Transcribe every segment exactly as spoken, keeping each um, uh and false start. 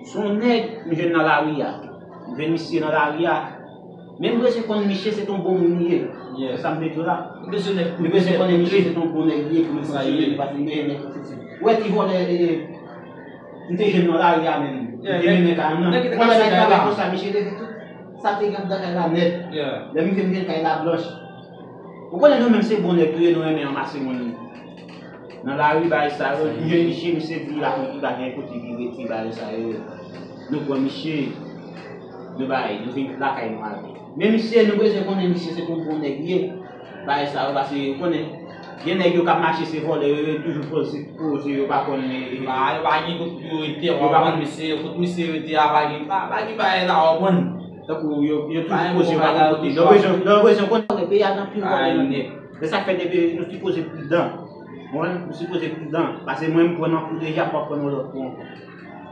Se yon nèg m jwenn nan lari a. M jwenn misye nan lari a. Men m bezwen konn misye se t yon bon moun li ye. Se sa m vle di w la. M bezwen konnen misye se t yon bon nèg li ye pou nou fonksyone, paske m bezwen nèg konstriktif. Ou wè ti vòlè, e, m te jwenn nan lari a menm. M te mennen kay nan. Vòlè nèg la konsa, misye leve tout. Sa te gen anndan kay la nèt. Lè m vin jwenn kay la blanch. Ou konnen nou menm se bon nèg tou ye, nou renmen ranmase moun. Nan lari, bagay sa yo, m jwenn misye, misye di l ap, li pa gen kote li rete, bagay sa yo. Nou pran misye, nou bay, nou vin lakay nou avè l. Men misye, nou bezwen konnen misye se t yon bon nèg li ye. Bagay sa yo, paske ou konnen, gen nèg yo k ap mache se vòlè, yo, yo toujou poze, poze, yo pa konn, e, e, yo pa gen kote pou yo rete, yo pa konn misye, kote misye rete a, pa gen, pa, pa gen bagay la, w konprann? Tankou yo, yo toujou poze, yo pa konn kote. Lè w bezwen, lè w bezwen konnen, peyi a nan pi vòlè. Se sa k fè depi nou sipoze pridan. Mwen, nou sipoze pridan. Paske mwen, m pran nan kou deja, m p ap pran nan lòt kou ankò.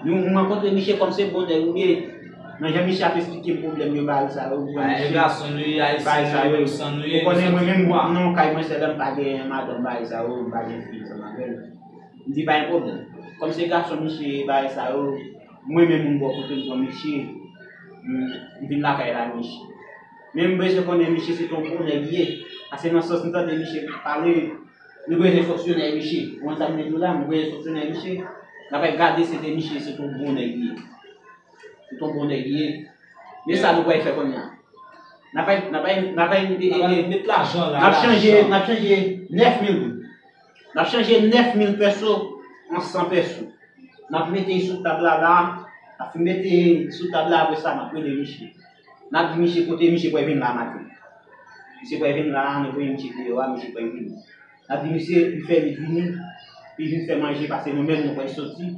Nou, m rankontre misye kòm se bon nèg li ye. Nan jan misye ap esplike m pwoblèm yo, bagay sa yo, m pran misye. Gason nou ye, ayisyen nou ye, san nou ye. Ou konnen mwen menm, nan yon kay mwen sèl, m pa gen madanm, bagay sa yo, m pa gen fi ansanm avè l. M di pa gen pwoblèm. Kòm se gason misye ye, bagay sa yo, mwen menm, m bò kote m pran misye, m, m vin lakay la misye. Men m bezwen konnen misye se t yon bon nèg li ye. Paske nan sans m tande misye pale, nou bezwen fonksyone ak misye. Ou konn sa m vle di w la, nou bezwen fonksyone ak misye. N ap gade se te misye, se t yon bon nèg li ye. Se t yon bon nèg li ye. Men sa nou pral fè kounye a. N ap, n ap, n ap, n ap, met lajan la, n ap chanje, n ap chanje nèf mil goud. N ap chanje nèf mil pèso an san pèso. N ap mete l sou tab la la. N ap fin mete l sou tab la, apre sa, n ap rele misye. N ap di misye kote misye pral vin la maten. Misye pral vin la, nou voye misye deyò a, misye pral vini. N ap di misye, li fè li vini, li vin fè manje, paske nou menm nou pral soti.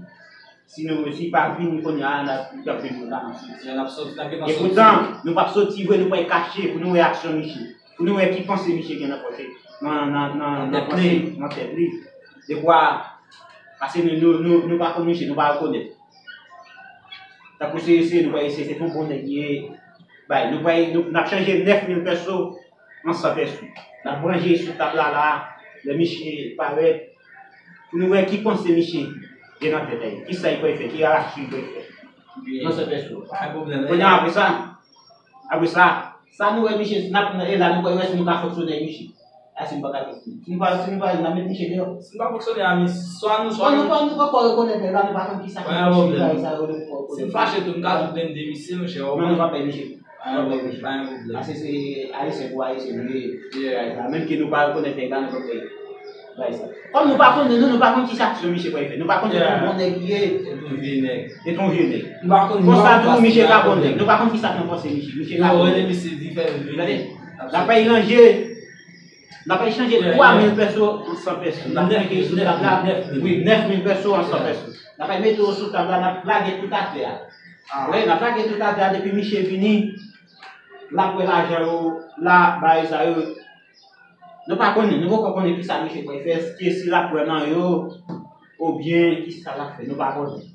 Si nou, si li pa vini kounye a, n ap, li ap jwenn nou la, n ap soti. E poutan, nou p ap soti vre, nou pral kache pou nou wè aksyon misye. Pou nou wè ki panse misye gen nan pòch li, nan, nan, nan, nan panse, nan tèt li. Dekwa, paske nou, nou, nou, nou pa konn misye, nou pa rekonèt. Tankou se, se, nou pa eseye, se t yon bon nèg li ye. Bay, nou pa, nou, n ap chanje nèf mil pèso an san pèso. N ap ranje sou tab la la, lè misye parèt, pou nou wè ki panse misye gen nan tèt li. Kisa li pral fè, ki aksyon li pral fè. Nan san pèso. Pa gen pwoblèm. Kounye a, apre sa, Apre sa, sa nou wè misye, n ap, e la nou pral wè si nou ka fonksyone ak misye. A si nou pa ka fonksyone. Si nou pa, si nou pa, n ap met misye deyò. Si nou pa fonksyone a misye, swa nou, swa nou, nou pa, nou pa ko rekonèt, la nou pa konn kisa ki misye, bagay sa yo, nou pa ko rekonèt. Si nou fache tou, nou ka tou plenn de misye, monchè, ou konprann? Non, nou pa pè misye. Pa gen pwoblèm, pa gen pwoblèm. Paske se ayisyen pou ayisyen nou ye. Menm ke nou pa rekonèt nèg la, nou pa pè. Bay sa. Kòm nou pa konnen, nou, nou pa konn ki aksyon misye pral fè. Nou pa konn si se yon bon nèg li ye. Se yon vye nèg. Se yon vye nèg. Nou pa konn, nou pa konn. Konsa tou, misye pa bon nèg. Nou pa konn ki sa k nan panse misye. Misye pa bon nèg. Yo rele misye di fè l vini. Gade, n ap pral ranje, n ap pral chanje twa mil pèso an san pèso. N ap mete yo sou tab la. Wi, nèf mil pèso an san pèso. N ap pral mete yo sou tab la, n ap lage tout atè a. Wi, n ap lage tout atè a, depi misye vini, l ap wè lajan yo la, bagay sa yo. Nou pa konnen, nou poko konnen kisa misye pral fè, èske si l ap pran nan yo, oubyen kisa l ap fè, nou pa konnen.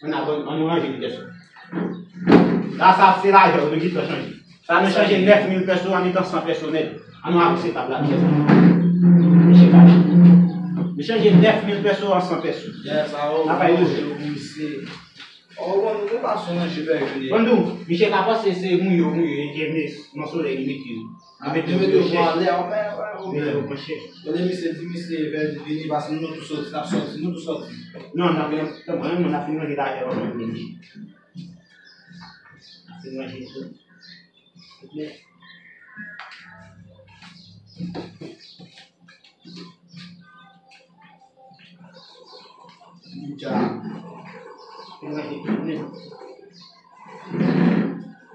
Ann, ann, ann nou ranje pyès yo. La, sa se lajan nou gentan chanje. Sa nou chanje nèf mil pèso an mitan san pèso nèt. Ann nou avanse tab la, pyès. Misye pa. Nou chanje nèf mil pèso an san pèso. N ap bay nou. Ò, bon, nou te pa sonje pèdi. Ban m di w, misye ka panse se mouye, mouye, e ke men nan solèy li mete yo. Li mete yo chèch. Li mete yo pran chèch. Yo lè misye di misye pèdi vini, paske nou tou soti, n ap soti, nou tou soti. Non, n ap, tanpri, n ap fin manje lajan, n ap manje. N ap fin manje tou.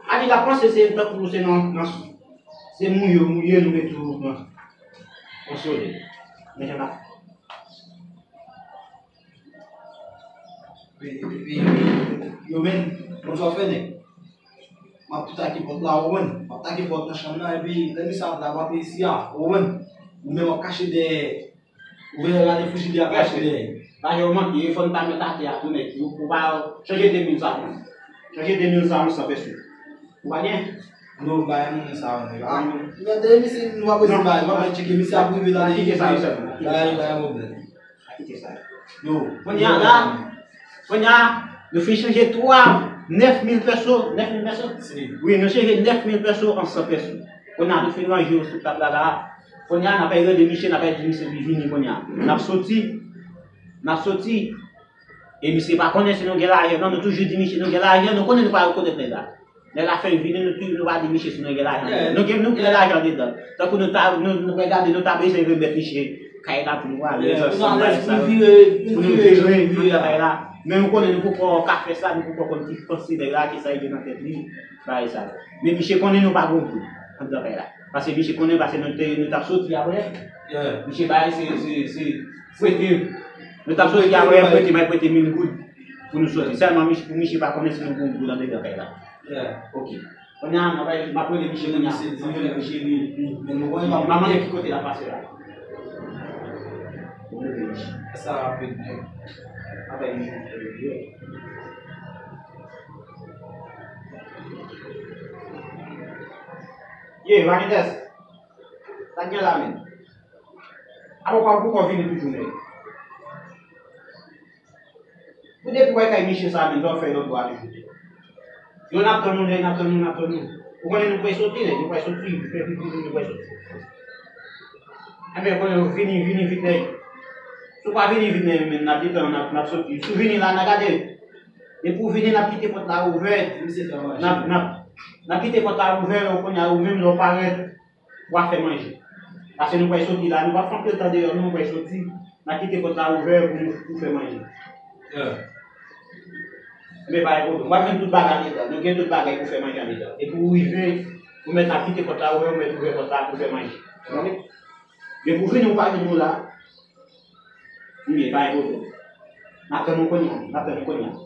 Adi la panse se tankou se nan, nan, se mouye, mouye nou mete yo nan, nan solèy. Men jan la. Epi, yo menm, konn sa w fè nèg. M ap tou take pòt la, ou konprann? M ap take pòt nan chanm nan, epi lè misye ap la, m ap isi a, ou konprann? Ou menm w ap kache dèyè, ou vin gade frijidè a kache dèyè. Lajan yo manke, fò n ta met atè a pou nèg yo, pou pa chanje de mil sa pou. Chanje de mil sa pou san pèso. Ou pa gen? Non, m pa gen moun sa, non. Gade misye, nou pa bezwen bay, nou pa bezwen tcheke, misye ap rive la, li kite sa yo sèlman. Bay, bay pwoblèm. Kite sa yo. Yo, kounye a la, kounye a, Nou fin chanje twa, nèf mil pèso, nèf mil pèso? Wi, nou chanje nèf mil pèso an san pèso. Kounye a, nou fin ranje yo sou tab la, la. Kounye a, n ap al rele misye, n ap al di misye pou vini kounye a. N ap soti, n ap soti. E misye pa konnen si nou gen lajan, non, nou toujou di misye nou gen lajan, nou konnen nou pa rekonèt nèg la. Lè l ap fè vini, nou tou, nou pa di misye si nou gen lajan. Nou gen, nou gen lajan dedan. Tankou nou ta, nou, nou regade, nou ta bezwen remèt misye kay la pou nou ale, pou nou vire, pou nou vire, vire kay la. Men nou konnen nou poko ka fè sa, nou poko konn ki panse nèg la, ki sa li gen nan tèt li, bagay sa. Men misye konnen nou pa gon goud anndan kay la. Paske misye konnen, paske nou te, nou t ap soti apre. Misye bay, se, se, se, prete. Nou t ap soti apre, prete, bay prete mil goud pou nou soti. Sèlman, misye, pou misye pa konnen si nou gon goud anndan kay la. Ok. Kounye a, mwen, m ap rele misye kounye a. M ap rele misye, wi. Men nou wè, m ap mande ki kote l ap pase la. Mwen rele misye. Sa rapid, nèg. M ap rele misye. Ye, Vanitas. Sa k gen la, menm? Apa w pa poko vini toujou, nèg? Ou depi w al kay misye sa menm, sa w fè lòt bò a toujou. Yo n ap tann ou, nèg, n ap tann ou, n ap tann ou. Ou konnen nou pral soti, nèg, nou pral soti, fè vit, vit, vit, nou pral soti. Enben, konnen yo vini, vini vit, nèg. Si w pa vini vit, nèg, menm, n ap detann, n ap, n ap soti. Si w vini la, n a gade. Depi w vini, n ap kite pòt la ouvè. N ap, n ap, n ap kite pòt la ouvè, kounye a, ou menm, lè w parèt, w a fè manje. Paske nou pral soti la, nou p ap fè anpil tan deyò, nou pral soti, n a kite pòt la ouvè pou nou, pou fè manje. Enben, pa gen pwoblèm. W ap jwenn tout bagay andedan. Nou gen tout bagay pou fè manje andedan. Epi ou rive, ou mèt ap kite pòt la ouvè, ou mèt ouvè pòt la pou fè manje. Men pou vini, ou pa vin nou la. Wi, pa gen pwoblèm. N ap tann ou kounye a, n ap tann ou kounye a.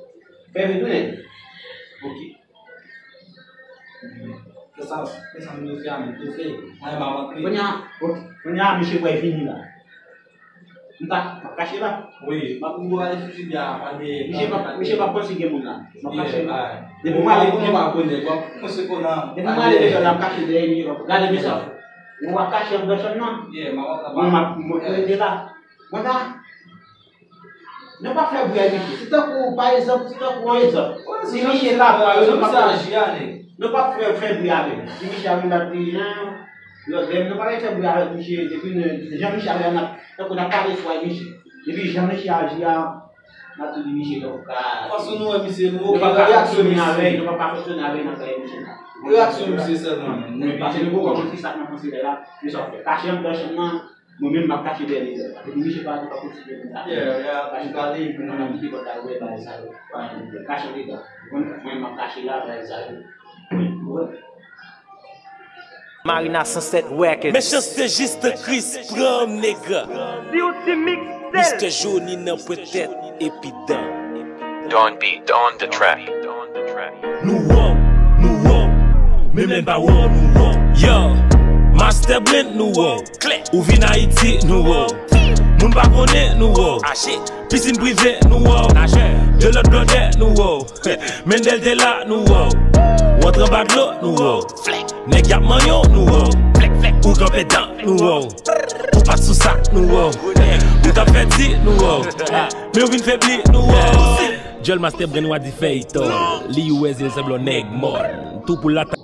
Fè vit tounen. Ok. Fè sa, fè sa nou fè a, nou fè. Mwen, m ap antre. Kounye a, ok. Kounye a, misye pral vini la. M ta, m ap kache la. Wi, m ap, m ap ale sou jibya a, pa de. Misye pa, misye pa panse gen moun la. M ap kache la. Depi m ale, depi m ale deja, m ap kache dèyè misye. Gade, mesye. Ou ap kache anndan chanm nan. Mwen, m ap, mwen rete la. Mwen ta. Nou p ap fè bri avèk misye. Se tankou, pa egzanp, se tankou yon egzanp. Si misye ta pran yo, nou p ap, nou p ap fè, fè bri avè l. Si misye ap vin ap di, lòt lè, nou pa gen fè bri avèk misye. Depi nou, jan misye ap la, n ap, tankou n ap pale sou misye. Depi jan misye aji a, n ap tou di misye, donk, fason nou wè misye, nou pa ka fonksyone avè l, nou pa ka fonksyone avè l nan kay misye. Reyaksyon misye sèlman, men. Paske nou poko konn kisa k nan panse lè la, men sa w fè. Kache anndan chanm nan, Mwen menm, m ap kache dèyè lide la. Epi misye pa, pa kontinye konsa. Paske m pale, pou mwen, m ap kite pòt la ouvè, bagay sa yo. Kache andedan. Mwen, mwen, m ap kache la, bagay sa yo. Wi, wi. Marina Sunset Records. Mechanste Jis Kris pran m, nèg. Beauty Mix Mister Johnny nan pwent tèt epi dan. Don Beat on the track. Nou wow, nou wow, men menm pa wow, nou wow. Yo, Master Blend, nou wow. Ou vin Ayiti, nou wow. Moun pa konnen, nou wow. Aje, piscine privée, nou wow. Naje, de lòt blòdè, nou wow. Mendel te la, nou wow. Ou antre anba dlo, nou wow. Nèg y ap manyen w, nou wow. Ou kanpe dan, nou wow. Ou pa sou sa, nou wow. Ou t ap fè ti, nou wow. Men ou vin febli, nou wow. Djòl Master Brain wa di fèy tò. Li wè zye l sanble yon nèg mòn. Tou pou lata.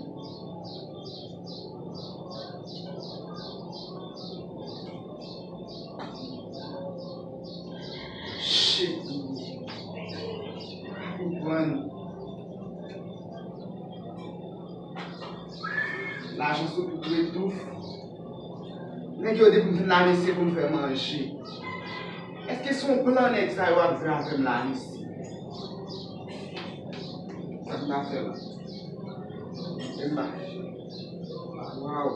Shit. Pa konprann. Lajan sou tout retouf. Nèg yo di pou m vin la, mesye, pou m fè manje. Èske se yon plan nèg sa yo ap jwe avè m la, mesye? Sa m ta fè la? E m mache. Waw.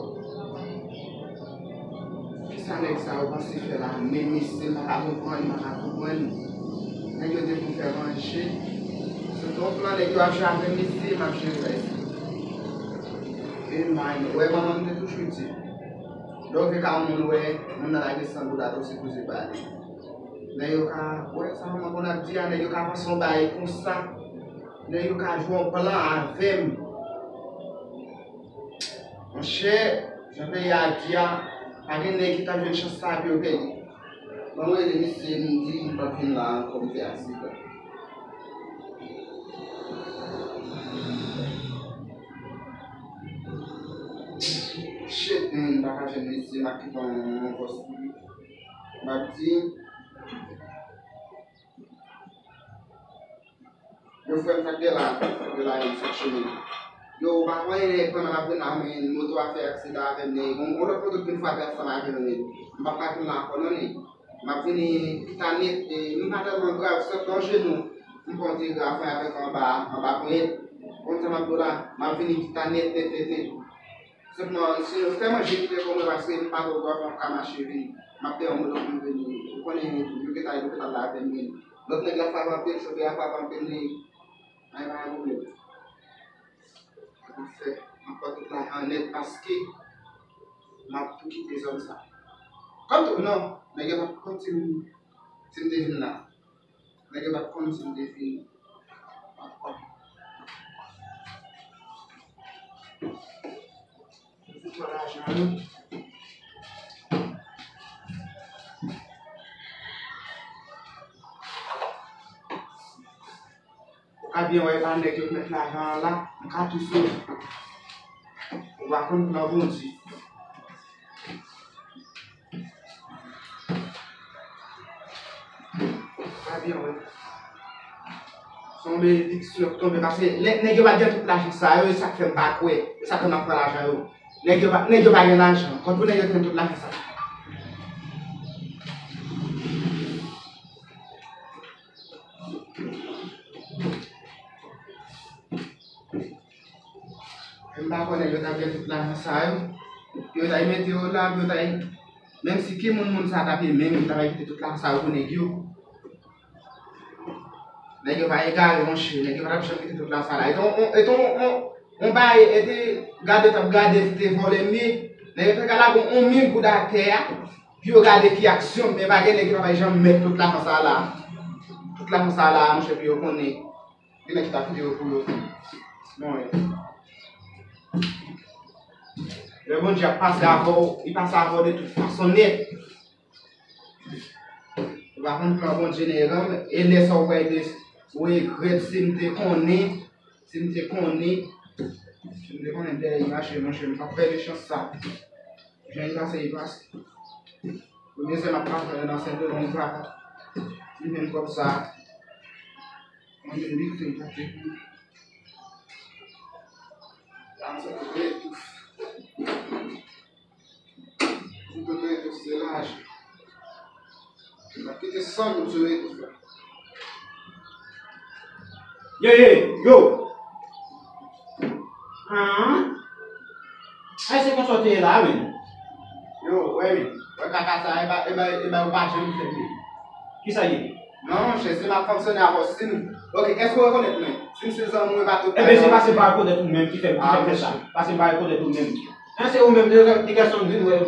Kisa nèg sa yo panse fè la menm, mesye? M pa ka konprann, m pa ka konprann. Nèg yo di pou m fè manje. Se t yon plan nèg yo ap jwe avè m, mesye, m ap jere bagay sa. E m pa renmen. Wè, manman m te toujou di, lè w vle ka yon moun, wè, moun nan lage san goud atò, se poze bale. Nèg yo ka, wè, sa manman konn ap di a, nèg yo ka panse yon bagay konsa. Nèg yo ka jwe yon plan avè m. Monchè, jan peyi a di a, pa gen nèg ki t ap jwenn chans sa pou yo pèdi. Ban mwen rele misye, m di m p ap vin la ankò, m fè aksidan. Shit, man, m pa ka jwenn mesye, m ap kite yon, yon vòs pou li. M ap di, yo, frè m, sa k te la, sa k te la, yo, sa k chemen. Yo, ou pa konnen nèg pandan m ap vin la, men moto a fè aksidan avè m, nèg. Yon, yon lòt moto k vin frape ansanm avè m, men m p ap ka vin la ankò non, nèg. M ap vini pita nèt, e, m pa tèlman grav, sòt nan jenou. M pran de grav, mwen avèk anba, anba ponyèt. Konn sa m ap di w la, m ap vini pita nèt, nèt, nèt, nèt. Senpman, si yo fè manje kite pou mwen, paske m pa twò grav, m ap ka mache vini. M ap peye yon moto pou m vini. Ou konnen, yo gentan, yo gentan la avè m vini. Lòt nèg la frape anpil, chofè a frape anpil, li. Ay, pa gen pwoblèm. Sa k ap fè, m ap pran tout lajan nèt paske m ap tou kite zòn sa. Kòm tou, non, nèg yo pa t konn si m, si m te vin la. Nèg yo pa t konn si m te vin. Pa t konn. Yo fin pran lajan yo. Ou ka byen wè, e pa nèg yo k met lajan an la, m ka tou sove. Ou pa konn plan Bondye. Ou ka byen wè. Se yon benediksyon k tonbe, paske lè nèg yo pa t gen tout lajan sa yo, e sa k fè m pa kwè, e sa k fè m ap pran lajan yo. Nèg yo pa, nèg yo pa gen lajan, kòm pou nèg yo te gen tout lajan sa. M pa konnen yo t ap gen tout lajan sa yo. Yo t ay mete yo la, yo t ay, menm si ki moun moun sa t ap ye, menm yo t ap ay kite tout lajan sa yo pou nèg yo. Nèg yo pa egare, monchè, nèg yo pa t ap janm kite tout lajan sa la. E te yon, e te yon, yon, yon bagay, e te gade t ap gade, se te vòlè m ye. Nèg yo te ka lage yon mil goud atè a, pou yo gade ki aksyon m, men pa gen nèg ki pa bay janm met tout lajan sa la. Tout lajan sa la, monchè, pou yo konnen. Gen nèg ki ta kite yo pou yo. Non, e. Lè Bondye ap pase avè w, li pase avè w de tout fason nèt. Ou pa konn plan Bondye nan eran, e lè sa w wè de, ou regrèt, si m te konnen, si m te konnen, si m te konnen dèyè mache, monchè, m pa t pèdi chans sa. Jan li pase, li pase. Premye sè m ap pase nan Sendomeng, papa. M jwenn kòb sa. Mwen jwenn big thing, pase. Sa m sot tou tou. Tou tou tou, se lajan. M ap kite san goud sou reto, frè. Ye, ye, yo! An? Ay, se konsa w te ye la, wi. Yo, wè, wi. Wè kaka sa, e ba, e ba, e ba, ou pa janm fè, wi. Kisa ye? Non, monchè, si m ap fonksyone avè w, si m, oke, èske w rekonèt mwen? Si m se zanmi w, e pa tout. Ebyen, se paske m pa rekonèt ou menm ki fè, ki fè m fè sa. Paske m pa rekonèt ou menm. An, se ou menm, Dikèson vin wè.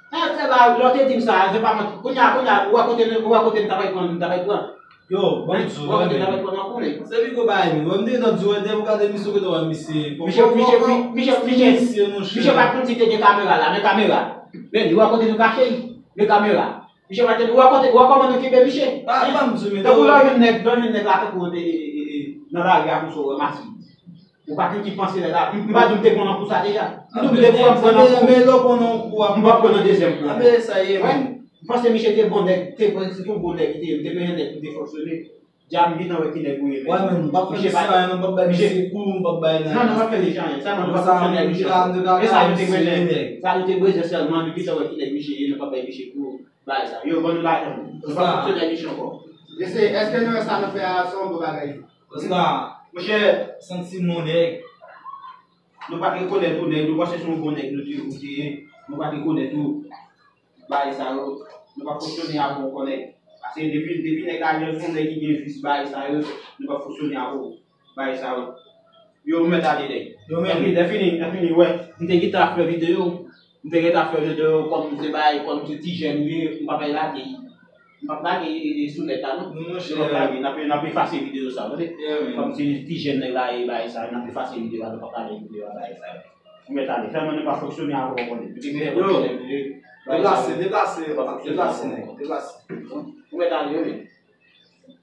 An, se la, lè w te di m sa, se pa manti. Kounye a, kounye a, ou wè kote, ou wè kote m ta pral pran, m ta pral pran. Yo, ban m di w, ou wè kote m ta pral pran nan kounye. Se pi gwo bagay, men. Wè m te gentan di w, wè, depi w gade misye, w gentan wè misye. Misye, misye, misye, misye, misye pa t konn si te gen kamera la, men kamera. Men, ou wè kote nou kache l, men kamera. Misye pa t, ou wè kote, ou wè kòman nou kenbe misye. Tankou lè w jwenn nèg, lè w jwenn nèg la, tankou, e, e, e, e, nan lari a, konsa, ou wè masin. Ou pa konn ki panse lè sa. M, m pa di w m te pran nan kou sa deja. M di w m te pran, m pran nan kou. Men lè w pran nan kou a. M pa pran nan dezyèm kou. Anben sa ye, men. M panse misye te bon nèg, te bon, se te yon bon nèg li te ye, m te bezwen nèg pou m te fonksyone. Dja m gentan wè ki nèg ou ye, men. Wè, men, m p ap fè misye sa, non, m p ap bay misye kou, m p ap bay nan. Non, non, m p ap fè misye anyen. Sèlman nou pa fonksyone ak misye ankò. E sa, nou te bezwen nèg. Sa nou te bezwen sèlman, nou gentan wè ki nèg misye ye, nou p ap bay misye kou. Bagay sa. Yo, ban nou lajan nou. Nou pa fonksyone ak misye ankò. Mesye, èske nou wè sa nou fè a se yon bon bagay? Paske, monchè, santi m yon nèg. Nou pa t rekonèt ou nèg, nou panse se yon bon nèg nou te, ou te ye. Nou pa t rekonèt ou. Bagay sa yo, nou pa fonksyone avè w kòm nèg. Paske depi, depi nèg la jwenn se yon nèg ki gen vis, bagay sa yo, nou pa fonksyone avè w. Bagay sa yo. Yo, ou mèt ale, nèg. Yo, men. Lèfini, lèfini, lèfini, wè. M te gentan ap fè videyo. M te gentan ap fè videyo kòm se bagay, kòm se ti jèn li ye, m p ap lage. M p ap lage, e, e, sou nèt la, non. Non, monchè. M p ap lage, n ap, n ap efase videyo sa, tande. Kòm se ti jèn nèg la ye, bagay sa, n ap efase videyo a, nou p ap lage videyo a, bagay sa. Ou mèt ale. Sèlman nou pa fonksyone avè w, konnen. Yo, deplase, deplase, deplase, nèg, deplase. Ou mèt ale, wi.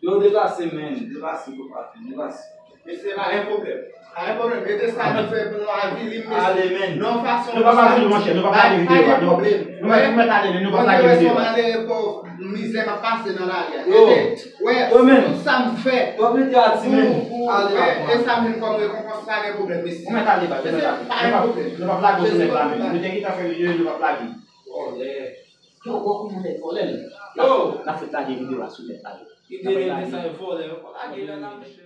Yo, deplase, men, deplase, gwo papi, deplase. Mesye, pa gen pwoblèm. Pa gen pwoblèm. Rete sa nou fè pou nou avili m, mesye. Ale, men. Non, fason nou p ap avili, monchè. Nou p ap lage videyo a. Nou p ap, nou mèt ale, men nou p ap lage videyo a. Malere, pòv, mizè k ap pase nan lari a. Yo. Rete, wè, tout sa m fè pou, pou, wè, e sa m jwenn kòm rekonpans, pa gen pwoblèm, mesye. Ou mèt ale, baz, ou mèt ale. Mesye, pa gen pwoblèm. Nou p ap lage sou nèg la, men. Nou te gentan fè videyo, nou p ap lage. Vòlè. Yo, gwo kou moun nèg vòlè, l. Yo. N ap fèk lage videyo a sou nèt la, yo. Ide nèg sa yo vòlè, yo pa lage nèg la, monchè.